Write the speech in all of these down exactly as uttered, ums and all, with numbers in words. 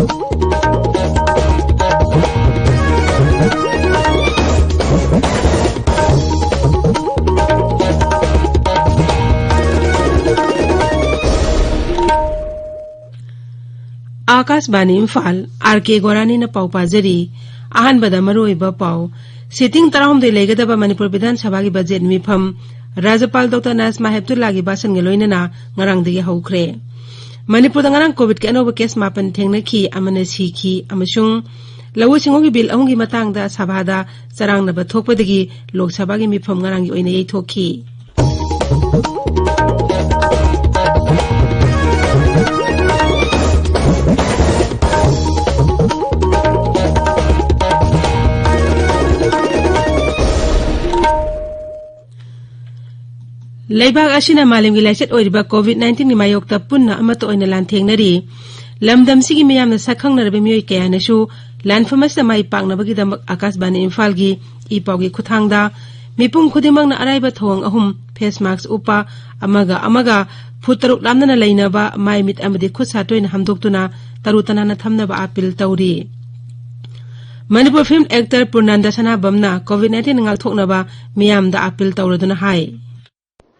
ꯑꯥꯀꯥꯁꯕꯥꯅꯤ Imphal, R ꯀꯦ ꯒꯣꯔꯥꯅꯤꯅ ꯄꯥꯎ ꯄꯥꯖꯔꯤ꯫ ꯑꯍꯥꯟꯕꯗ ꯃꯔꯨꯑꯣꯏꯕ ꯄꯥꯎ꯫ ꯁꯤꯇꯤꯡ ꯇꯔꯥꯍꯨꯝꯗꯣꯏ ꯂꯩꯒꯗꯕ ꯃꯅꯤꯄꯨꯔ ꯕꯤꯙꯥꯟ ꯁꯚꯥꯒꯤ ꯕꯖꯦꯠ ꯃꯤꯐꯝ ꯔꯥꯖ꯭ꯌꯄꯥꯜ ꯗꯣꯛꯇꯔ ꯅꯥꯖꯃꯥ ꯍꯦꯞꯇꯨꯜꯂꯥꯒꯤ ꯚꯥꯁꯟꯒ ꯂꯣꯏꯅꯅ ꯉꯔꯥꯡꯗꯒꯤ ꯍꯧꯈ꯭ꯔꯦ꯫ ꯃꯅꯤꯄꯨꯔꯗ ꯉꯔꯥꯡ ꯀꯣꯚꯤꯗꯀꯤ ꯑꯅꯧꯕ ꯀꯦꯁ ꯃꯥꯄꯟ ꯊꯦꯡꯅꯈꯤ, ꯑꯃꯅ ꯁꯤꯈꯤ, ꯑꯃꯁꯨꯡ ꯂꯧꯎ ꯁꯤꯡꯎꯒꯤ ꯕꯤꯜ ꯑꯍꯨꯝꯒꯤ ꯃꯇꯥꯡꯗ ꯁꯚꯥꯗ ꯆꯔꯥꯡꯅꯕ ꯊꯣꯛꯄꯗꯒꯤ ꯂꯣꯛ ꯁꯚꯥꯒꯤ ꯃꯤꯐꯝ ꯉꯔꯥꯡꯒꯤ ꯑꯣꯏꯅ ꯌꯩꯊꯣꯛꯈꯤ꯫ ꯂꯩꯕꯥꯛ ꯑꯁꯤꯅ ꯃꯥꯂꯦꯝꯒꯤ ꯂꯥꯏꯆꯠ ꯑꯣꯏꯔꯤꯕ ꯀꯣꯚꯤꯗ ꯅꯥꯏꯟꯇꯤꯟꯒꯤ ꯃꯥꯌꯣꯛꯇ ꯄꯨꯟꯅ ꯑꯃꯠꯇ ꯑꯣꯏꯅ ꯂꯥꯟꯊꯦꯡꯅꯔꯤ꯫ ꯂꯝꯗꯝꯁꯤꯒꯤ ꯃꯤꯌꯥꯝꯅ ꯁꯛꯈꯪꯅꯔꯕ ꯃꯤꯑꯣꯏ ꯀꯌꯥꯅꯁꯨ ꯂꯥꯟꯐꯝ ꯑꯁꯤꯗ ꯃꯥꯏ ꯄꯥꯛꯅꯕꯒꯤꯗꯃꯛ ꯑꯥꯀꯥꯁꯕꯥꯅꯤ ꯏꯝꯐꯥꯜꯒꯤ ꯏ ꯄꯥꯎꯒꯤ ꯈꯨꯠꯊꯥꯡꯗ ꯃꯤꯄꯨꯝ ꯈꯨꯗꯤꯡꯃꯛꯅ ꯑꯔꯥꯏꯕ ꯊꯧꯑꯣꯡ ꯑꯍꯨꯝ, ꯐꯦꯁ ꯃꯥꯁ꯭ꯛ ꯎꯞꯄ, ꯑꯃꯒ ꯑꯃꯒ ꯐꯨꯠ ꯇꯔꯨꯛ ꯂꯥꯞꯅꯅ ꯂꯩꯅꯕ, ꯃꯥꯏ ꯃꯤꯠ ꯑꯃꯗꯤ ꯈꯨꯠ ꯁꯥ ꯇꯣꯏꯅ ꯍꯥꯝꯗꯣꯛꯇꯨꯅ ꯇꯔꯨ ꯇꯅꯥꯟꯅ ꯊꯝꯅꯕ ꯑꯄꯤꯜ ꯇꯧꯔꯤ꯫ ꯃꯅꯤꯄꯨꯔ ꯐꯤꯜꯝ ꯑꯦꯛꯇꯔ ꯄꯨꯔꯅꯥꯟꯗ ꯁꯅꯥꯕꯝꯅ ꯀꯣꯚꯤꯗ ꯅꯥꯏꯟꯇꯤꯟ ꯉꯥꯛꯊꯣꯛꯅꯕ ꯃꯤꯌꯥꯝꯗ ꯑꯄꯤꯜ ꯇꯧꯔꯗꯨꯅ ꯍꯥꯏ꯫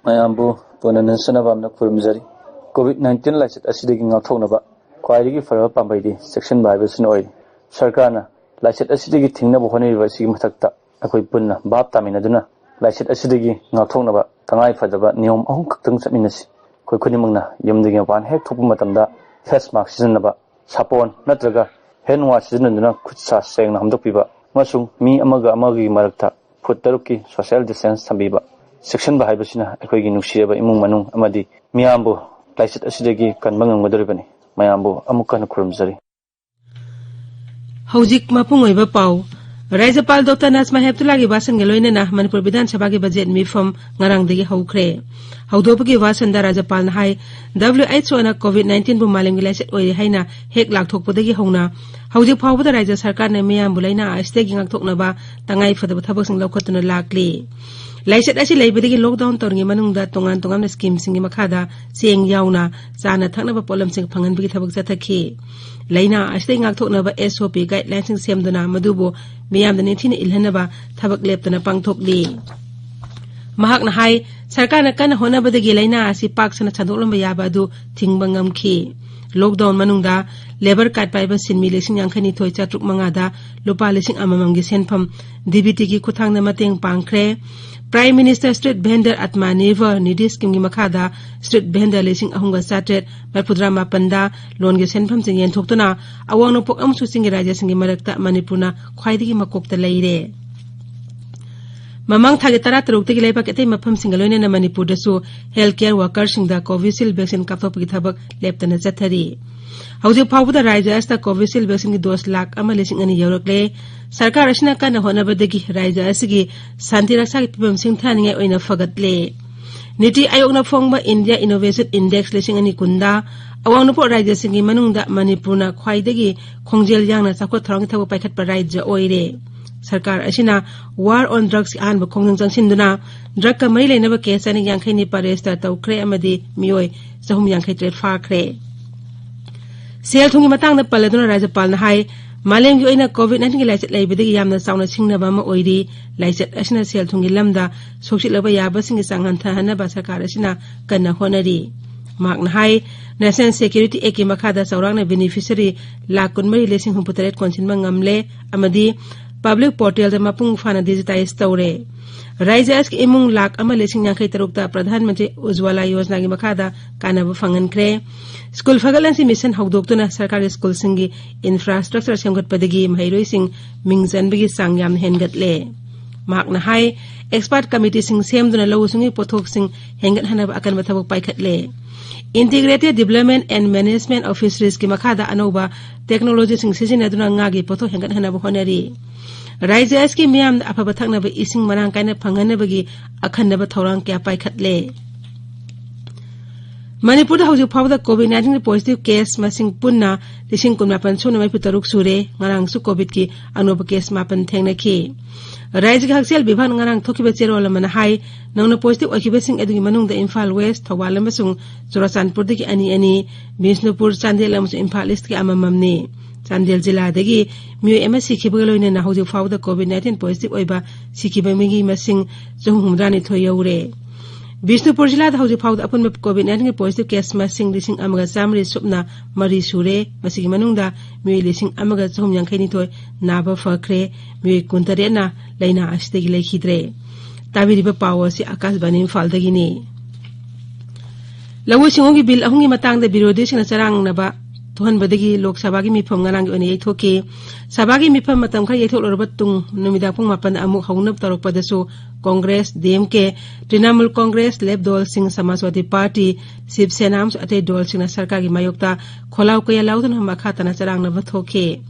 ꯃꯌꯥꯝꯕꯨ ꯄꯨꯔꯅꯥꯟꯗ ꯁꯅꯥꯕꯝꯅ ꯈꯨꯔꯨꯝꯖꯔꯤ꯫ ꯀꯣꯚꯤꯗ ꯅꯥꯏꯟꯇꯤꯟ ꯂꯥꯏꯆꯠ ꯑꯁꯤꯗꯒꯤ ꯉꯥꯛꯊꯣꯛꯅꯕ ꯈ꯭ꯋꯥꯏꯗꯒꯤ ꯐꯔꯕ ꯄꯥꯝꯕꯩꯗꯤ ꯆꯦꯛꯁꯤꯟꯕ ꯍꯥꯏꯕꯁꯤꯅ ꯑꯣꯏꯔꯤ꯫ ꯁꯔꯀꯥꯔꯅ ꯂꯥꯏꯆꯠ ꯑꯁꯤꯗꯒꯤ ꯊꯤꯡꯅꯕ ꯍꯣꯠꯅꯔꯤꯕ ꯑꯁꯤꯒꯤ ꯃꯊꯛꯇ ꯑꯩꯈꯣꯏ ꯄꯨꯟꯅ ꯚꯥꯞ ꯇꯥꯃꯤꯟꯅꯗꯨꯅ ꯂꯥꯏꯆꯠ ꯑꯁꯤꯗꯒꯤ ꯉꯥꯛꯊꯣꯛꯅꯕ ꯇꯉꯥꯏ ꯐꯗꯕ ꯅꯤꯌꯣꯝ ꯑꯍꯨꯝ ꯈꯛꯇꯪ ꯆꯠꯃꯤꯟꯅꯁꯤ꯫ ꯑꯩꯈꯣꯏ ꯈꯨꯗꯤꯡꯃꯛꯅ ꯌꯨꯝꯗꯒꯤ ꯃꯄꯥꯟ ꯍꯦꯛ ꯊꯣꯛꯄ ꯃꯇꯝꯗ ꯐꯦꯁ ꯃꯥꯁ꯭ꯛ ꯁꯤꯖꯤꯟꯅꯕ, ꯁꯥꯄꯣꯟ ꯅꯠꯇ꯭ꯔꯒ ꯍꯦꯟ ꯋꯥꯁ ꯁꯤꯖꯤꯟꯅꯗꯨꯅ ꯈꯨꯠ ꯁꯥ ꯁꯦꯡꯅ ꯍꯥꯝꯗꯣꯛꯄꯤꯕ ꯑꯃꯁꯨꯡ ꯃꯤ ꯑꯃꯒ ꯑꯃꯒꯒꯤ ꯃꯔꯛꯇ ꯐꯨꯠ ꯇꯔꯨꯛꯀꯤ ꯁꯣꯁꯤꯌꯦꯜ ꯗꯤꯁꯇꯦꯟꯁ ꯊꯝꯕꯤꯕ꯫ ꯆꯦꯛꯁꯤꯟꯕ ꯍꯥꯏꯕꯁꯤꯅ ꯑꯩꯈꯣꯏꯒꯤ ꯅꯨꯡꯁꯤꯔꯕ ꯏꯃꯨꯡ ꯃꯅꯨꯡ ꯑꯃꯗꯤ ꯃꯤꯌꯥꯝꯕꯨ ꯂꯥꯏꯆꯠ ꯑꯁꯤꯗꯒꯤ ꯀꯟꯕ ꯉꯝꯒꯗꯧꯔꯤꯕꯅꯤ꯫ ꯃꯌꯥꯝꯕꯨ ꯑꯃꯨꯛ ꯍꯟꯅ ꯈꯨꯔꯨꯝꯖꯔꯤ꯫ ꯍꯧꯖꯤꯛ ꯃꯄꯨꯡ ꯑꯣꯏꯕ ꯄꯥꯎ꯫ ꯔꯥꯖ꯭ꯌꯄꯥꯜ ꯗꯣꯛꯇꯔ ꯅꯥꯖꯃꯥ ꯍꯦꯞꯇꯨꯜꯂꯥꯒꯤ ꯚꯥꯁꯟꯒ ꯂꯣꯏꯅꯅ ꯃꯅꯤꯄꯨꯔ ꯕꯤꯙꯥꯟ ꯁꯚꯥꯒꯤ ꯕꯖꯦꯠ ꯃꯤꯐꯝ ꯉꯔꯥꯡꯗꯒꯤ ꯍꯧꯈ꯭ꯔꯦ꯫ ꯍꯧꯗꯣꯛꯄꯒꯤ ꯚꯥꯁꯟꯗ ꯔꯥꯖ꯭ꯌꯄꯥꯜꯅ ꯍꯥꯏ, ꯗꯕ꯭ꯂꯤꯌꯨ ꯑꯩꯆ ꯑꯣꯅ ꯀꯣꯚꯤꯗ ꯅꯥꯏꯟꯇꯤꯟꯕꯨ ꯃꯥꯂꯦꯝꯒꯤ ꯂꯥꯏꯆꯠ ꯑꯣꯏꯔꯦ ꯍꯥꯏꯅ ꯍꯦꯛ ꯂꯥꯎꯊꯣꯛꯄꯗꯒꯤ ꯍꯧꯅ ꯍꯧꯖꯤꯛ ꯐꯥꯎꯕꯗ ꯔꯥꯖ꯭ꯌ ꯁꯔꯀꯥꯔꯅ ꯃꯤꯌꯥꯝꯕꯨ ꯂꯥꯏꯅꯥ ꯑꯁꯤꯗꯒꯤ ꯉꯥꯛꯊꯣꯛꯅꯕ ꯇꯉꯥꯏ ꯐꯗꯕ ꯊꯕꯛꯁꯤꯡ ꯂꯧꯈꯠꯇꯨꯅ ꯂꯥꯛꯂꯤ꯫ ꯂꯥꯏꯆꯠ ꯑꯁꯤ ꯂꯩꯕꯗꯒꯤ ꯂꯣꯛꯗꯥꯎꯟ ꯇꯧꯔꯤꯉꯩ ꯃꯅꯨꯡꯗ ꯇꯣꯉꯥꯟ ꯇꯣꯉꯥꯟꯕ ꯁ꯭ꯀꯤꯝꯁꯤꯡꯒꯤ ꯃꯈꯥꯗ ꯆꯦꯡ ꯌꯥꯎꯅ ꯆꯥꯅ ꯊꯛꯅꯕ ꯄꯣꯠꯂꯝꯁꯤꯡ ꯐꯪꯍꯟꯕꯒꯤ ꯊꯕꯛ ꯆꯠꯊꯈꯤ꯫ ꯂꯥꯏꯅꯥ ꯑꯁꯤꯗꯒꯤ ꯉꯥꯛꯊꯣꯛꯅꯕ S O P guideline ꯁꯤꯡ ꯁꯦꯝꯗꯨꯅ ꯃꯗꯨꯕꯨ ꯃꯤꯌꯥꯝꯗ ꯅꯤꯡꯊꯤꯅ ꯏꯜꯍꯟꯅꯕ ꯊꯕꯛ ꯂꯦꯞꯇꯅ ꯄꯥꯡꯊꯣꯛꯂꯤ꯫ ꯃꯍꯥꯛꯅ ꯍꯥꯏ, ꯁꯔꯀꯥꯔꯅ ꯀꯟꯅ ꯍꯣꯠꯅꯕꯗꯒꯤ ꯂꯥꯏꯅꯥ ꯑꯁꯤ ꯄꯥꯛ ꯁꯟꯅ ꯁꯟꯗꯣꯛꯂꯝꯕ ꯌꯥꯕ ꯑꯗꯨ ꯊꯤꯡꯕ ꯉꯝꯈꯤ꯫ Lockdown ꯃꯅꯨꯡꯗ labour card ꯄꯥꯏꯕ ꯁꯤꯟꯃꯤ ꯂꯤꯁꯤꯡ ꯌꯥꯡꯈꯩ ꯅꯤꯊꯣꯏ ꯆꯥꯇ꯭ꯔꯨꯛ ꯃꯉꯥꯗ ꯂꯨꯄꯥ ꯂꯤꯁꯤꯡ ꯑꯃꯃꯝꯒꯤ ꯁꯦꯟꯐꯝ D B T ꯒꯤ ꯈꯨꯠꯊꯥꯡꯗ ꯃꯇꯦꯡ ꯄꯥꯡꯈ꯭ꯔꯦ꯫ Prime Minister Street Vendor Atmanirbhar Nidhi Scheme ꯒꯤ ꯃꯈꯥꯗ street vendor ꯂꯤꯁꯤꯡ ꯑꯍꯨꯝꯒ ꯆꯥꯇ꯭ꯔꯦꯠ ꯃꯔꯤꯐꯨꯇꯔꯥ ꯃꯥꯄꯟꯗ loan ꯒꯤ ꯁꯦꯟꯐꯝꯁꯤꯡ ꯌꯦꯟꯊꯣꯛꯇꯨꯅ ꯑꯋꯥꯡ ꯅꯣꯡꯄꯣꯛ ꯑꯃꯁꯨꯡ ꯆꯤꯡꯒꯤ ꯔꯥꯖ꯭ꯌꯁꯤꯡꯒꯤ ꯃꯔꯛꯇ ꯃꯅꯤꯄꯨꯔꯅ ꯈ꯭ꯋꯥꯏꯗꯒꯤ ꯃꯀꯣꯛꯇ ꯂꯩꯔꯦ꯫ ꯃꯃꯥꯡ ꯊꯥꯒꯤ ꯇꯔꯥꯇꯔꯨꯛꯇꯒꯤ ꯂꯩꯕꯥꯛꯀꯤ ꯑꯇꯩ ꯃꯐꯝꯁꯤꯡꯒ ꯂꯣꯏꯅꯅ ꯃꯅꯤꯄꯨꯔꯗꯁꯨ health care worker ꯁꯤꯡꯗ Covishield vaccine ꯀꯥꯞꯊꯣꯛꯄꯒꯤ ꯊꯕꯛ ꯂꯦꯞꯇꯅ ꯆꯠꯊꯔꯤ꯫ ꯍꯧꯖꯤꯛ ꯐꯥꯎꯕꯗ ꯔꯥꯖ꯭ꯌ ꯑꯁꯤꯗ Covishield vaccine ꯒꯤ dose ꯂꯥꯈ ꯑꯃ ꯂꯤꯁꯤꯡ ꯑꯅꯤ ꯌꯧꯔꯛꯂꯦ꯫ ꯁꯔꯀꯥꯔ ꯑꯁꯤꯅ ꯀꯟꯅ ꯍꯣꯠꯅꯕꯗꯒꯤ ꯔꯥꯖ꯭ꯌ ꯑꯁꯤꯒꯤ ꯁꯥꯟꯇꯤ ꯔꯛꯁꯥꯒꯤ ꯐꯤꯕꯝ ꯁꯤꯡꯊꯥꯅꯤꯡꯉꯥꯏ ꯑꯣꯏꯅ ꯐꯒꯠꯂꯦ꯫ ꯅꯤꯇꯤ ꯑꯥꯌꯣꯒꯅ ꯐꯣꯡꯕ India Innovation Index ꯂꯤꯁꯤꯡ ꯑꯅꯤ ꯀꯨꯟꯗ ꯑꯋꯥꯡ ꯅꯣꯡꯄꯣꯛ ꯔꯥꯖ꯭ꯌꯁꯤꯡꯒꯤ ꯃꯅꯨꯡꯗ ꯃꯅꯤꯄꯨꯔꯅ ꯈ꯭ꯋꯥꯏꯗꯒꯤ ꯈꯣꯡꯖꯦꯜ ꯌꯥꯡꯅ ꯆꯥꯎꯈꯠ ꯊꯧꯔꯥꯡꯒꯤ ꯊꯕꯛ ꯄꯥꯏꯈꯠꯄ ꯔꯥꯖ꯭ꯌ ꯑꯣꯏꯔꯦ꯫ ꯁꯔꯀꯥꯔ ꯑꯁꯤꯅ war on drugs ꯀꯤ ꯑꯍꯥꯟꯕ ꯈꯣꯡꯖꯪ ꯆꯪꯁꯤꯟꯗꯨꯅ drug ꯀ ꯃꯔꯤ ꯂꯩꯅꯕ case ꯆꯅꯤ ꯌꯥꯡꯈꯩ ꯅꯤꯄꯥ register ꯇꯧꯈ꯭ꯔꯦ ꯑꯃꯗꯤ ꯃꯤꯑꯣꯏ ꯆꯍꯨꯝ ꯌꯥꯡꯈꯩ ꯇꯔꯦꯠ ꯐꯥꯈ꯭ꯔꯦ꯫ ꯁꯦꯜ ꯊꯨꯝꯒꯤ ꯃꯇꯥꯡꯗ ꯄꯜꯂꯗꯨꯅ ꯔꯥꯖ꯭ꯌꯄꯥꯜꯅ ꯍꯥꯏ, ꯃꯥꯂꯦꯝꯒꯤ ꯑꯣꯏꯅ COVID nineteen ꯒꯤ ꯂꯥꯏꯆꯠ ꯂꯩꯕꯗꯒꯤ ꯌꯥꯝꯅ ꯆꯥꯎꯅ ꯁꯤꯡꯅꯕ ꯑꯃ ꯑꯣꯏꯔꯤ꯫ ꯂꯥꯏꯆꯠ ꯑꯁꯤꯅ ꯁꯦꯜ ꯊꯨꯝꯒꯤ ꯂꯝꯗ ꯁꯣꯛꯆꯤꯜꯂꯕ ꯌꯥꯕꯁꯤꯡꯒꯤ ꯆꯥꯡ ꯍꯟꯊꯍꯟꯅꯕ ꯁꯔꯀꯥꯔ ꯑꯁꯤꯅ ꯀꯟꯅ ꯍꯣꯠꯅꯔꯤ꯫ ꯃꯍꯥꯛꯅ ꯍꯥꯏ, National Security Act ꯀꯤ ꯃꯈꯥꯗ ꯆꯥꯎꯔꯥꯛꯅ beneficiary ꯂꯥꯈ ꯀꯨꯟꯃꯔꯤ ꯂꯤꯁꯤꯡ ꯍꯨꯝꯐꯨꯇꯔꯦꯠ ꯀꯣꯟꯁꯤꯟꯕ ꯉꯝꯂꯦ ꯑꯃꯗꯤ public portal ꯗ ꯃꯄꯨꯡ ꯐꯥꯅ digitize ꯇꯧꯔꯦ꯫ ꯔꯥꯖ꯭ꯌ ꯑꯁꯤꯒꯤ ꯏꯃꯨꯡ ꯂꯥꯈ ꯑꯃ ꯂꯤꯁꯤꯡ ꯌꯥꯡꯈꯩ ꯇꯔꯨꯛꯇ ꯄ꯭ꯔꯙꯥꯟ ꯃꯟꯇ꯭ꯔꯤ ꯎꯖ꯭ꯋꯥꯂꯥ ꯌꯣꯖꯅꯥꯒꯤ ꯃꯈꯥꯗ ꯀꯥꯟꯅꯕ ꯐꯪꯍꯟꯈ꯭ꯔꯦ꯫ ꯁ꯭ꯀꯨꯜ ꯐꯒꯠꯍꯟꯁꯤ ꯃꯤꯁꯟ ꯍꯧꯗꯣꯛꯇꯨꯅ ꯁꯔꯀꯥꯔꯒꯤ ꯁ꯭ꯀꯨꯜꯁꯤꯡꯒꯤ infrastructure ꯁꯦꯝꯒꯠꯄꯗꯒꯤ ꯃꯍꯩꯔꯣꯏꯁꯤꯡ ꯃꯤꯡ ꯆꯟꯕꯒꯤ ꯆꯥꯡ ꯌꯥꯝꯅ ꯍꯦꯟꯒꯠꯂꯦ꯫ ꯃꯍꯥꯛꯅ ꯍꯥꯏ, expert committee ꯁꯤꯡ ꯁꯦꯝꯗꯨꯅ ꯂꯧꯎ ꯁꯤꯡꯎꯒꯤ ꯄꯣꯠꯊꯣꯛꯁꯤꯡ ꯍꯦꯟꯒꯠꯍꯟꯅꯕ ꯑꯀꯟꯕ ꯊꯕꯛ ꯄꯥꯏꯈꯠꯂꯦ꯫ Integrated Development and Management of Fisheries ꯀꯤ ꯃꯈꯥꯗ ꯑꯅꯧꯕ technology ꯁꯤꯡ ꯁꯤꯖꯤꯟꯅꯗꯨꯅ ꯉꯥꯒꯤ ꯄꯣꯠꯊꯣꯛ ꯍꯦꯟꯒꯠꯍꯟꯅꯕ ꯍꯣꯠꯅꯔꯤ꯫ ꯔꯥꯖ꯭ꯌ ꯑꯁꯤꯒꯤ ꯃꯤꯌꯥꯝꯗ ꯑꯐꯕ ꯊꯛꯅꯕ ꯏꯁꯤꯡ ꯃꯔꯥꯡ ꯀꯥꯏꯅ ꯐꯪꯍꯟꯅꯕꯒꯤ ꯑꯈꯟꯅꯕ ꯊꯧꯔꯥꯡ ꯀꯌꯥ ꯄꯥꯏꯈꯠꯂꯦ꯫ ꯃꯅꯤꯄꯨꯔꯗ ꯍꯧꯖꯤꯛ ꯐꯥꯎꯕꯗ COVID nineteen ꯒꯤ positive case ꯃꯁꯤꯡ ꯄꯨꯟꯅ ꯂꯤꯁꯤꯡ ꯀꯨꯟꯃꯥꯄꯟ ꯁꯨꯞꯅ ꯃꯔꯤꯐꯨ ꯇꯔꯨꯛ ꯁꯨꯔꯦ꯫ ꯉꯔꯥꯡꯁꯨ COVID ꯀꯤ ꯑꯅꯧꯕ case ꯃꯥꯄꯟ ꯊꯦꯡꯅꯈꯤ꯫ ꯔꯥꯏꯖ꯭ꯌꯒꯤ ꯍꯛꯁꯦꯜ ꯕꯤꯚꯥꯒꯅ ꯉꯔꯥꯡ ꯊꯣꯛꯈꯤꯕ ꯆꯦꯔꯣꯜ ꯑꯃꯅ ꯍꯥꯏ, ꯅꯧꯅ positive ꯑꯣꯏꯈꯤꯕꯁꯤꯡ ꯑꯗꯨꯒꯤ ꯃꯅꯨꯡꯗ ꯏꯝꯐꯥꯜ ꯋꯦꯁ, ꯊꯧꯕꯥꯜ ꯑꯃꯁꯨꯡ ꯆꯨꯔꯥꯆꯥꯟꯄꯨꯔꯗꯒꯤ ꯑꯅꯤ ꯑꯅꯤ, ꯕꯤꯁꯅꯨꯄꯨꯔ, ꯆꯥꯟꯗꯦꯜ ꯑꯃꯁꯨꯡ ꯏꯝꯐꯥꯜ ꯏꯁ꯭ꯠꯀꯤ ꯑꯃꯃꯝꯅꯤ꯫ ꯆꯥꯟꯗꯦꯜ ꯖꯤꯂꯥꯗꯒꯤ ꯃꯤꯑꯣꯏ ꯑꯃ ꯁꯤꯈꯤꯕꯒ ꯂꯣꯏꯅꯅ ꯍꯧꯖꯤꯛ ꯐꯥꯎꯕꯗ COVID nineteen positive ꯑꯣꯏꯕ ꯁꯤꯈꯤꯕ ꯃꯤꯒꯤ ꯃꯁꯤꯡ ꯆꯍꯨꯝ ꯍꯨꯝꯐꯨꯇꯔꯥꯅꯤꯊꯣꯏ ꯌꯧꯔꯦ꯫ ꯕꯤꯁꯅꯨꯄꯨꯔ ꯖꯤꯂꯥꯗ ꯍꯧꯖꯤꯛ ꯐꯥꯎꯕꯗ ꯑꯄꯨꯟꯕ COVID nineteenꯒꯤ positive case ꯃꯁꯤꯡ ꯂꯤꯁꯤꯡ ꯑꯃꯒ ꯆꯥꯃꯔꯤ ꯁꯨꯞꯅ ꯃꯔꯤ ꯁꯨꯔꯦ꯫ ꯃꯁꯤꯒꯤ ꯃꯅꯨꯡꯗ ꯃꯤꯑꯣꯏ ꯂꯤꯁꯤꯡ ꯑꯃꯒ ꯆꯍꯨꯝ ꯌꯥꯡꯈꯩꯅꯤꯊꯣꯏ ꯅꯥꯕ ꯐꯈ꯭ꯔꯦ꯫ ꯃꯤꯑꯣꯏ ꯀꯨꯟꯇꯔꯦꯠꯅ ꯂꯥꯏꯅꯥ ꯑꯁꯤꯗꯒꯤ ꯂꯩꯈꯤꯗ꯭ꯔꯦ꯫ ꯇꯥꯕꯤꯔꯤꯕ ꯄꯥꯎ ꯑꯁꯤ ꯑꯥꯀꯥꯁꯕꯥꯅꯤ ꯏꯝꯐꯥꯜꯗꯒꯤꯅꯤ꯫ ꯂꯧꯎ ꯁꯤꯡꯎꯒꯤ ꯕꯤꯜ ꯑꯍꯨꯝꯒꯤ ꯃꯇꯥꯡꯗ ꯕꯤꯔꯣꯙꯤꯁꯤꯡꯅ ꯆꯔꯥꯡꯅꯕ ꯊꯣꯛꯍꯟꯕꯗꯒꯤ ꯂꯣꯛ ꯁꯚꯥꯒꯤ ꯃꯤꯐꯝ ꯉꯔꯥꯡꯒꯤ ꯑꯣꯏꯅ ꯌꯩꯊꯣꯛꯈꯤ꯫ ꯁꯚꯥꯒꯤ ꯃꯤꯐꯝ ꯃꯇꯝ ꯈꯔ ꯌꯩꯊꯣꯛꯂꯨꯔꯕ ꯇꯨꯡ ꯅꯨꯃꯤꯗꯥꯡ ꯄꯨꯡ ꯃꯥꯄꯟꯗ ꯑꯃꯨꯛ ꯍꯧꯅꯕ ꯇꯧꯔꯛꯄꯗꯁꯨ ꯀꯣꯡꯒ꯭ꯔꯦꯁ, DMK, ꯇ꯭ꯔꯤꯅꯥꯃꯨꯜ ꯀꯣꯡꯒ꯭ꯔꯦꯁ, ꯂꯦꯞ ꯗꯣꯜꯁꯤꯡ, ꯁꯃꯥꯖꯋꯥꯗꯤ ꯄꯥꯔꯇꯤ, ꯁꯤꯕ ꯁꯦꯅꯥ ꯑꯃꯁꯨꯡ ꯑꯇꯩ ꯗꯣꯜꯁꯤꯡꯅ ꯁꯔꯀꯥꯔꯒꯤ ꯃꯥꯌꯣꯛꯇ ꯈꯣꯜꯂꯥꯎ ꯀꯌꯥ ꯂꯥꯎꯗꯨꯅ ꯃꯈꯥ ꯇꯥꯅ ꯆꯔꯥꯡꯅꯕ ꯊꯣꯛꯈꯤ꯫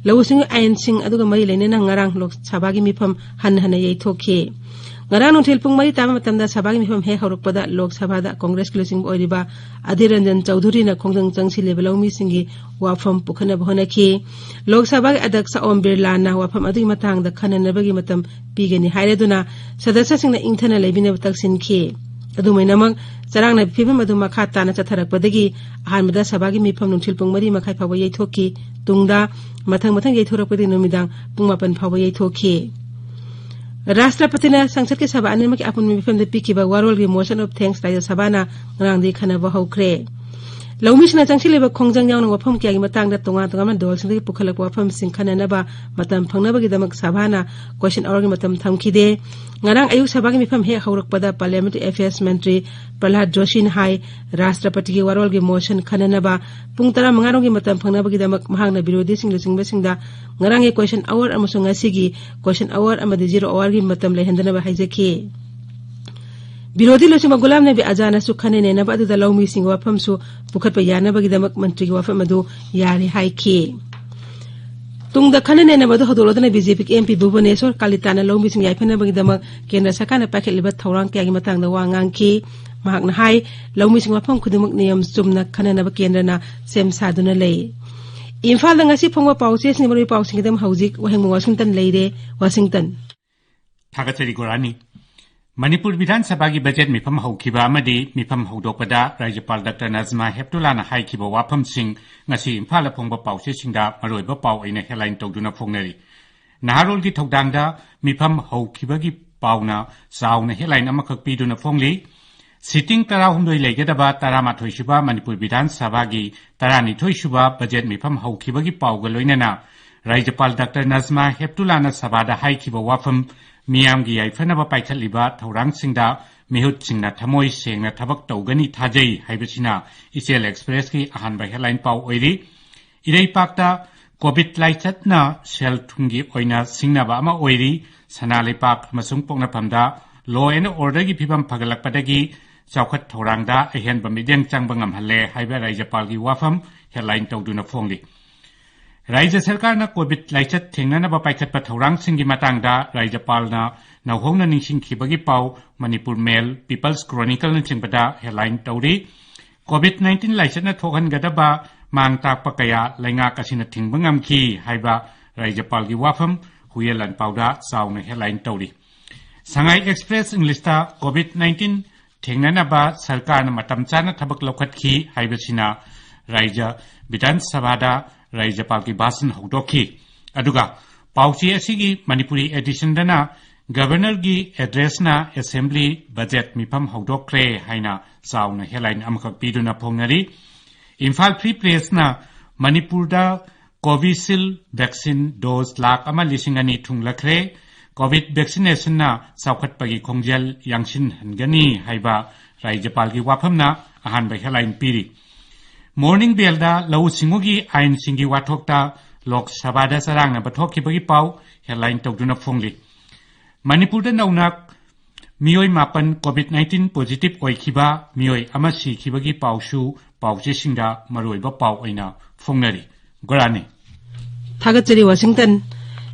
ꯂꯧꯎ ꯁꯤꯡꯎ ꯑꯥꯏꯟꯁꯤꯡ ꯑꯗꯨꯒ ꯃꯔꯤ ꯂꯩꯅꯅ ꯉꯔꯥꯡ ꯂꯣꯛ ꯁꯚꯥꯒꯤ ꯃꯤꯐꯝ ꯍꯟꯅ ꯍꯟꯅ ꯌꯩꯊꯣꯛꯈꯤ꯫ ꯉꯔꯥꯡ ꯅꯨꯡꯊꯤꯜ ꯄꯨꯡ ꯃꯔꯤ ꯇꯥꯕ ꯃꯇꯝꯗ ꯁꯚꯥꯒꯤ ꯃꯤꯐꯝ ꯍꯦꯛ ꯍꯧꯔꯛꯄꯗ ꯂꯣꯛ ꯁꯚꯥꯗ ꯀꯣꯡꯒ꯭ꯔꯦꯁꯀꯤ ꯂꯨꯆꯤꯡꯕ ꯑꯣꯏꯔꯤꯕ ꯑꯙꯤꯔ ꯔꯟꯖꯟ ꯆꯧꯙꯨꯔꯤꯅ ꯈꯣꯡꯖꯪ ꯆꯪꯁꯤꯜꯂꯤꯕ ꯂꯧꯃꯤꯁꯤꯡꯒꯤ ꯋꯥꯐꯝ ꯄꯨꯈꯠꯅꯕ ꯍꯣꯠꯅꯈꯤ꯫ ꯂꯣꯛ ꯁꯚꯥꯒꯤ ꯑꯗ꯭ꯌꯛꯁ ꯑꯣꯝ ꯕꯤꯔꯂꯥꯅ ꯋꯥꯐꯝ ꯑꯗꯨꯒꯤ ꯃꯇꯥꯡꯗ ꯈꯟꯅꯅꯕꯒꯤ ꯃꯇꯝ ꯄꯤꯒꯅꯤ ꯍꯥꯏꯔꯗꯨꯅ ꯁꯗꯁ꯭ꯌꯁꯤꯡꯅ ꯏꯪꯊꯅ ꯂꯩꯕꯤꯅꯕ ꯇꯛꯁꯤꯟꯈꯤ꯫ ꯑꯗꯨꯃꯥꯏꯅꯃꯛ ꯆꯔꯥꯡꯅꯕ ꯐꯤꯕꯝ ꯑꯗꯨ ꯃꯈꯥ ꯇꯥꯅ ꯆꯠꯊꯔꯛꯄꯗꯒꯤ ꯑꯍꯥꯟꯕꯗ ꯁꯚꯥꯒꯤ ꯃꯤꯐꯝ ꯅꯨꯡꯊꯤꯜ ꯄꯨꯡ ꯃꯔꯤ ꯃꯈꯥꯏ ꯐꯥꯎꯕ ꯌꯩꯊꯣꯛꯈꯤ꯫ ꯇꯨꯡꯗ ꯃꯊꯪ ꯃꯊꯪ ꯌꯩꯊꯣꯔꯛꯄꯗꯒꯤ ꯅꯨꯃꯤꯗꯥꯡ ꯄꯨꯡ ꯃꯥꯄꯟ ꯐꯥꯎꯕ ꯌꯩꯊꯣꯛꯈꯤ꯫ ꯔꯥꯁꯇ꯭ꯔꯄꯇꯤꯅ ꯁꯪꯁꯠꯀꯤ ꯁꯚꯥ ꯑꯅꯤꯃꯛꯀꯤ ꯑꯄꯨꯟꯕ ꯃꯤꯐꯝꯗ ꯄꯤꯈꯤꯕ ꯋꯥꯔꯣꯜꯒꯤ motion of thanks ꯔꯥꯖ꯭ꯌ ꯁꯚꯥꯅ ꯉꯔꯥꯡꯗꯒꯤ ꯈꯟꯅꯕ ꯍꯧꯈ꯭ꯔꯦ꯫ ꯂꯧꯃꯤꯁꯤꯡꯅ ꯆꯪꯁꯤꯜꯂꯤꯕ ꯈꯣꯡꯖꯪ ꯌꯥꯎꯅ ꯋꯥꯐꯝ ꯀꯌꯥꯒꯤ ꯃꯇꯥꯡꯗ ꯇꯣꯉꯥꯟ ꯇꯣꯉꯥꯟꯕ ꯗꯣꯜꯁꯤꯡꯗꯒꯤ ꯄꯨꯈꯠꯂꯛꯄ ꯋꯥꯐꯝꯁꯤꯡ ꯈꯟꯅꯅꯕ ꯃꯇꯝ ꯐꯪꯅꯕꯒꯤꯗꯃꯛ ꯁꯚꯥꯅ question hourꯒꯤ ꯃꯇꯝ ꯊꯝꯈꯤꯗꯦ꯫ ꯉꯔꯥꯡ ꯑꯌꯨꯛ ꯁꯚꯥꯒꯤ ꯃꯤꯐꯝ ꯍꯦꯛ ꯍꯧꯔꯛꯄꯗ Parliamentary Affairs ꯃꯟꯇ꯭ꯔꯤ ꯄ꯭ꯔꯍꯂꯥꯗ ꯖꯣꯁꯤꯅ ꯍꯥꯏ, ꯔꯥꯁꯇ꯭ꯔꯄꯇꯤꯒꯤ ꯋꯥꯔꯣꯜꯒꯤ motion ꯈꯟꯅꯅꯕ ꯄꯨꯡ ꯇꯔꯥꯃꯉꯥ ꯔꯣꯝꯒꯤ ꯃꯇꯝ ꯐꯪꯅꯕꯒꯤꯗꯃꯛ ꯃꯍꯥꯛꯅ ꯕꯤꯔꯣꯙꯤꯁꯤꯡ ꯂꯨꯆꯤꯡꯕꯁꯤꯡꯗ ꯉꯔꯥꯡꯒꯤ question hour ꯑꯃꯁꯨꯡ ꯉꯁꯤꯒꯤ question hour ꯑꯃꯗꯤ zero hourꯒꯤ ꯃꯇꯝ ꯂꯩꯍꯟꯗꯅꯕ ꯍꯥꯏꯖꯈꯤ꯫ ꯕꯤꯔꯣꯙꯤ ꯂꯨꯆꯤꯡꯕ ꯒꯨꯂꯥꯝ ꯅꯕꯤ ꯑꯖꯥꯗꯅꯁꯨ ꯈꯟꯅ ꯅꯩꯅꯕ ꯑꯗꯨꯗ ꯂꯧꯃꯤꯁꯤꯡꯒꯤ ꯋꯥꯐꯝꯁꯨ ꯄꯨꯈꯠꯄ ꯌꯥꯅꯕꯒꯤꯗꯃꯛ ꯃꯟꯇ꯭ꯔꯤꯒꯤ ꯋꯥꯐꯝ ꯑꯗꯨ ꯌꯥꯔꯦ ꯍꯥꯏꯈꯤ꯫ ꯇꯨꯡꯗ ꯈꯟꯅ ꯅꯩꯅꯕ ꯑꯗꯨ ꯍꯧꯗꯣꯛꯂꯗꯨꯅ BJPꯒꯤ MP ꯚꯨꯕꯅꯦꯁ꯭ꯋꯔ ꯀꯥꯂꯤꯇꯥꯅ ꯂꯧꯃꯤꯁꯤꯡ ꯌꯥꯏꯐꯅꯕꯒꯤꯗꯃꯛ ꯀꯦꯟꯗ꯭ꯔ ꯁꯔꯀꯥꯔꯅ ꯄꯥꯏꯈꯠꯂꯤꯕ ꯊꯧꯔꯥꯡ ꯀꯌꯥꯒꯤ ꯃꯇꯥꯡꯗ ꯋꯥ ꯉꯥꯡꯈꯤ꯫ ꯃꯍꯥꯛꯅ ꯍꯥꯏ, ꯂꯧꯃꯤꯁꯤꯡ ꯋꯥꯐꯝ ꯈꯨꯗꯤꯡꯃꯛ ꯅꯤꯌꯝ ꯆꯨꯝꯅ ꯈꯟꯅꯅꯕ ꯀꯦꯟꯗ꯭ꯔꯅ ꯁꯦꯝ ꯁꯥꯗꯨꯅ ꯂꯩ꯫ ꯏꯝꯐꯥꯜꯗ ꯉꯁꯤ ꯐꯣꯡꯕ ꯄꯥꯎꯆꯦꯁꯤꯡꯒꯤ ꯃꯔꯨꯑꯣꯏꯕ ꯄꯥꯎꯁꯤꯡꯒꯤꯗꯃꯛ ꯍꯧꯖꯤꯛ ꯋꯥꯍꯦꯡꯕꯝ ꯋꯥꯁꯤꯡꯇꯟ ꯂꯩꯔꯦ꯫ ꯋꯥꯁꯤꯡꯇꯟ꯫ ꯊꯥꯒꯠꯆꯔꯤ ꯒꯣꯔꯥꯅꯤ꯫ ꯃꯅꯤꯄꯨꯔ ꯕꯤꯙꯥꯟ ꯁꯚꯥꯒꯤ ꯕꯖꯦꯠ ꯃꯤꯐꯝ ꯍꯧꯈꯤꯕ ꯑꯃꯗꯤ ꯃꯤꯐꯝ ꯍꯧꯗꯣꯛꯄꯗ ꯔꯥꯖ꯭ꯌꯄꯥꯜ ꯗꯥꯛꯇꯔ ꯅꯖꯃꯥ ꯍꯦꯞꯇꯨꯂꯥꯅ ꯍꯥꯏꯈꯤꯕ ꯋꯥꯐꯝꯁꯤꯡ ꯉꯁꯤ ꯏꯝꯐꯥꯜꯗ ꯐꯣꯡꯕ ꯄꯥꯎꯆꯦꯁꯤꯡꯗ ꯃꯔꯨꯑꯣꯏꯕ ꯄꯥꯎ ꯑꯣꯏꯅ ꯍꯦꯗꯂꯥꯏꯟ ꯇꯧꯗꯨꯅ ꯐꯣꯡꯅꯔꯤ꯫ ꯅꯍꯥꯔꯣꯜꯒꯤ ꯊꯧꯗꯥꯡꯗ ꯃꯤꯐꯝ ꯍꯧꯈꯤꯕꯒꯤ ꯄꯥꯎꯅ ꯆꯥꯎꯅ ꯍꯦꯗꯂꯥꯏꯟ ꯑꯃꯈꯛ ꯄꯤꯗꯨꯅ ꯐꯣꯡꯂꯤ꯫ ꯁꯤꯇꯤꯡ ꯇꯔꯥꯍꯨꯝꯗꯣꯏ ꯂꯩꯒꯗꯕ ꯇꯔꯥꯃꯥꯊꯣꯏ ꯁꯨꯕ ꯃꯅꯤꯄꯨꯔ ꯕꯤꯙꯥꯟ ꯁꯚꯥꯒꯤ ꯇꯔꯥꯅꯤꯊꯣꯏ ꯁꯨꯕ ꯕꯖꯦꯠ ꯃꯤꯐꯝ ꯍꯧꯈꯤꯕꯒꯤ ꯄꯥꯎꯒ ꯂꯣꯏꯅꯅ ꯔꯥꯖ꯭ꯌꯄꯥꯜ ꯗꯥꯛꯇꯔ ꯅꯖꯃꯥ ꯍꯦꯞꯇꯨꯂꯥꯅ ꯁꯚꯥꯗ ꯍꯥꯏꯈꯤꯕ ꯋꯥꯐꯝ ꯃꯤꯌꯥꯝꯒꯤ ꯌꯥꯏꯐꯅꯕ ꯄꯥꯏꯈꯠꯂꯤꯕ ꯊꯧꯔꯥꯡꯁꯤꯡꯗ ꯃꯤꯍꯨꯠꯁꯤꯡꯅ ꯊꯃꯣꯏ ꯁꯦꯡꯅ ꯊꯕꯛ ꯇꯧꯒꯅꯤ ꯊꯥꯖꯩ ꯍꯥꯏꯕꯁꯤꯅ ꯏꯆꯦꯜ ꯑꯦꯛꯁꯄ꯭ꯔꯦꯁꯀꯤ ꯑꯍꯥꯟꯕ ꯍꯦꯗꯂꯥꯏꯟ ꯄꯥꯎ ꯑꯣꯏꯔꯤ꯫ ꯏꯔꯩꯄꯥꯛꯇ ꯀꯣꯚꯤꯗ ꯂꯥꯏꯆꯠꯅ ꯁꯦꯜ ꯊꯨꯝꯒꯤ ꯑꯣꯏꯅ ꯁꯤꯡꯅꯕ ꯑꯃ ꯑꯣꯏꯔꯤ꯫ ꯁꯅꯥ ꯂꯩꯄꯥꯛ ꯑꯃꯁꯨꯡ ꯄꯣꯛꯅꯐꯝꯗ law and orderꯒꯤ ꯐꯤꯕꯝ ꯐꯒꯠꯂꯛꯄꯗꯒꯤ ꯆꯥꯎꯈꯠ ꯊꯧꯔꯥꯡꯗ ꯑꯍꯦꯟꯕ ꯃꯤꯠꯌꯦꯡ ꯆꯪꯕ ꯉꯝꯍꯜꯂꯦ ꯍꯥꯏꯕ ꯔꯥꯖ꯭ꯌꯄꯥꯜꯒꯤ ꯋꯥꯐꯝ ꯍꯦꯗꯂꯥꯏꯟ ꯇꯧꯗꯨꯅ ꯐꯣꯡꯂꯤ꯫ ꯔꯥꯖ꯭ꯌ ꯁꯔꯀꯥꯔꯅ ꯀꯣꯚꯤꯗ ꯂꯥꯏꯆꯠ ꯊꯦꯡꯅꯅꯕ ꯄꯥꯏꯈꯠꯄ ꯊꯧꯔꯥꯡꯁꯤꯡꯒꯤ ꯃꯇꯥꯡꯗ ꯔꯥꯖ꯭ꯌꯄꯥꯜꯅ ꯅꯧꯍꯧꯅ ꯅꯤꯡꯁꯤꯡꯈꯤꯕꯒꯤ ꯄꯥꯎ ꯃꯅꯤꯄꯨꯔ ꯃꯦꯜ, ꯄꯤꯄꯜꯁ ꯀ꯭ꯔꯣꯅꯤꯀꯜꯅꯆꯤꯡꯕꯗ ꯍꯦꯗꯂꯥꯏꯟ ꯇꯧꯔꯤ꯫ ꯀꯣꯚꯤꯗ ꯅꯥꯏꯟꯇꯤꯟ ꯂꯥꯏꯆꯠꯅ ꯊꯣꯛꯍꯟꯒꯗꯕ ꯃꯥꯡ ꯇꯥꯛꯄ ꯀꯌꯥ ꯂꯩꯉꯥꯛ ꯑꯁꯤꯅ ꯊꯤꯡꯕ ꯉꯝꯈꯤ ꯍꯥꯏꯕ ꯔꯥꯖ꯭ꯌꯄꯥꯜꯒꯤ ꯋꯥꯐꯝ ꯍꯨꯏꯌꯦꯟ ꯂꯥꯟꯄꯥꯎꯗ ꯆꯥꯎꯅ ꯍꯦꯗꯂꯥꯏꯟ ꯇꯧꯔꯤ꯫ ꯁꯉꯥꯏ ꯑꯦꯛꯁꯄ꯭ꯔꯦꯁ ꯏꯪꯂꯤꯁꯇ ꯀꯣꯚꯤꯗ ꯅꯥꯏꯟꯇꯤꯟ ꯊꯦꯡꯅꯅꯕ ꯁꯔꯀꯥꯔꯅ ꯃꯇꯝ ꯆꯥꯅ ꯊꯕꯛ ꯂꯧꯈꯠꯈꯤ ꯍꯥꯏꯕꯁꯤꯅ ꯔꯥꯖ꯭ꯌ ꯕꯤꯙꯥꯟ ꯁꯚꯥꯗ ꯔꯥꯖ꯭ꯌꯄꯥꯜꯒꯤ ꯚꯥꯁꯟ ꯍꯧꯗꯣꯛꯈꯤ꯫ ꯑꯗꯨꯒ ꯄꯥꯎꯆꯦ ꯑꯁꯤꯒꯤ ꯃꯅꯤꯄꯨꯔꯤ ꯑꯦꯗꯤꯁꯟꯗꯅ ꯒꯚꯔꯅꯔꯒꯤ ꯑꯦꯗ꯭ꯔꯦꯁꯅ ꯑꯦꯁꯦꯝꯕ꯭ꯂꯤ ꯕꯖꯦꯠ ꯃꯤꯐꯝ ꯍꯧꯗꯣꯛꯈ꯭ꯔꯦ ꯍꯥꯏꯅ ꯆꯥꯎꯅ ꯍꯦꯗꯂꯥꯏꯟ ꯑꯃꯈꯛ ꯄꯤꯗꯨꯅ ꯐꯣꯡꯅꯔꯤ꯫ ꯏꯝꯐꯥꯜ ꯐ꯭ꯔꯤ ꯄ꯭ꯔꯦꯁꯅ ꯃꯅꯤꯄꯨꯔꯗ ꯀꯣꯚꯤꯁꯤꯜ ꯚꯦꯛꯁꯤꯟ ꯗꯣꯖ ꯂꯥꯈ ꯑꯃ ꯂꯤꯁꯤꯡ ꯑꯅꯤ ꯊꯨꯡꯂꯈ꯭ꯔꯦ꯫ ꯀꯣꯚꯤꯗ ꯚꯦꯛꯁꯤꯅꯦꯁꯟꯅ ꯆꯥꯎꯈꯠꯄꯒꯤ ꯈꯣꯡꯖꯦꯜ ꯌꯥꯡꯁꯤꯟꯍꯟꯒꯅꯤ ꯍꯥꯏꯕ ꯔꯥꯖ꯭ꯌꯄꯥꯜꯒꯤ ꯋꯥꯐꯝꯅ ꯑꯍꯥꯟꯕ ꯍꯦꯗꯂꯥꯏꯟ ꯄꯤꯔꯤ꯫ ꯃꯣꯔꯅꯤꯡ ꯕꯦꯜꯗ ꯂꯧꯎ ꯁꯤꯡꯎꯒꯤ ꯑꯥꯏꯟꯁꯤꯡꯒꯤ ꯋꯥꯊꯣꯛꯇ ꯂꯣꯛ ꯁꯚꯥꯗ ꯆꯔꯥꯡꯅꯕ ꯊꯣꯛꯈꯤꯕꯒꯤ ꯄꯥꯎ ꯍꯦꯗꯂꯥꯏꯟ ꯇꯧꯗꯨꯅ ꯐꯣꯡꯂꯤ꯫ ꯃꯅꯤꯄꯨꯔꯗ ꯅꯧꯅ ꯃꯤꯑꯣꯏ ꯃꯥꯄꯟ ꯀꯣꯚꯤꯗ ꯅꯥꯏꯟꯇꯤꯟ ꯄꯣꯖꯤꯇꯤꯚ ꯑꯣꯏꯈꯤꯕ, ꯃꯤꯑꯣꯏ ꯑꯃ ꯁꯤꯈꯤꯕꯒꯤ ꯄꯥꯎꯁꯨ ꯄꯥꯎꯆꯦꯁꯤꯡꯗ ꯃꯔꯨꯑꯣꯏꯕ ꯄꯥꯎ ꯑꯣꯏꯅ ꯐꯣꯡꯅꯔꯤ꯫ ꯒꯣꯔꯥꯅꯤ꯫ ꯊꯥꯒꯠꯆꯔꯤ, ꯋꯥꯁꯤꯡꯇꯟ꯫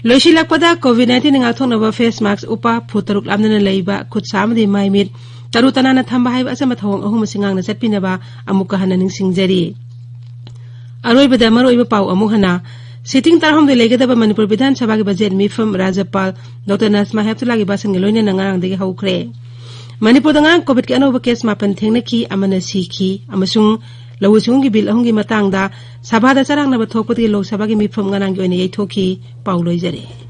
ꯂꯣꯏꯁꯤꯜꯂꯛꯄꯗ ꯀꯣꯚꯤꯗ ꯅꯥꯏꯟꯇꯤꯟ ꯉꯥꯛꯊꯣꯛꯅꯕ ꯐꯦꯁ ꯃꯥꯛꯁ ꯎꯞꯄ, ꯐꯨꯠ ꯇꯔꯨꯛ ꯂꯥꯞꯅꯅ ꯂꯩꯕ, ꯈꯨꯠ ꯁꯥ ꯑꯃꯗꯤ ꯃꯥꯏ ꯃꯤꯠ ꯇꯔꯨ ꯇꯅꯥꯟꯅ ꯊꯝꯕ ꯍꯥꯏꯕ ꯑꯆꯝꯕ ꯊꯧꯑꯣꯡ ꯑꯍꯨꯝ ꯑꯁꯤ ꯉꯥꯛꯅ ꯆꯠꯄꯤꯅꯕ ꯑꯃꯨꯛꯀ ꯍꯟꯅ ꯅꯤꯡꯁꯤꯡꯖꯔꯤ꯫ ꯑꯔꯣꯏꯕꯗ ꯃꯔꯨꯑꯣꯏꯕ ꯄꯥꯎ ꯑꯃꯨꯛ ꯍꯟꯅ꯫ ꯁꯤꯇꯤꯡ ꯇꯔꯥꯍꯨꯝꯗꯣꯏ ꯂꯩꯒꯗꯕ ꯃꯅꯤꯄꯨꯔ ꯕꯤꯙꯥꯟ ꯁꯚꯥꯒꯤ ꯕꯖꯦꯠ ꯃꯤꯐꯝ ꯔꯥꯖ꯭ꯌꯄꯥꯜ ꯗꯣꯛꯇꯔ ꯅꯖꯃꯥ ꯍꯦꯞꯇꯨꯜꯂꯥꯒꯤ ꯚꯥꯁꯟꯒ ꯂꯣꯏꯅꯅ ꯉꯔꯥꯡꯗꯒꯤ ꯍꯧꯈ꯭ꯔꯦ꯫ ꯃꯅꯤꯄꯨꯔꯗ ꯉꯔꯥꯡ ꯀꯣꯚꯤꯗꯀꯤ ꯑꯅꯧꯕ ꯀꯦꯁ ꯃꯥꯄꯟ ꯊꯦꯡꯅꯈꯤ, ꯑꯃꯅ ꯁꯤꯈꯤ, ꯑꯃꯁꯨꯡ ꯂꯧꯎ ꯁꯤꯡꯎꯒꯤ ꯕꯤꯜ ꯑꯍꯨꯝꯒꯤ ꯃꯇꯥꯡꯗ ꯁꯚꯥꯗ ꯆꯔꯥꯡꯅꯕ ꯊꯣꯛꯄꯗꯒꯤ ꯂꯣꯛ ꯁꯚꯥꯒꯤ ꯃꯤꯐꯝ ꯉꯔꯥꯡꯒꯤ ꯑꯣꯏꯅ ꯌꯩꯊꯣꯛꯈꯤ꯫ ꯄꯥꯎ ꯂꯣꯏꯖꯔꯦ꯫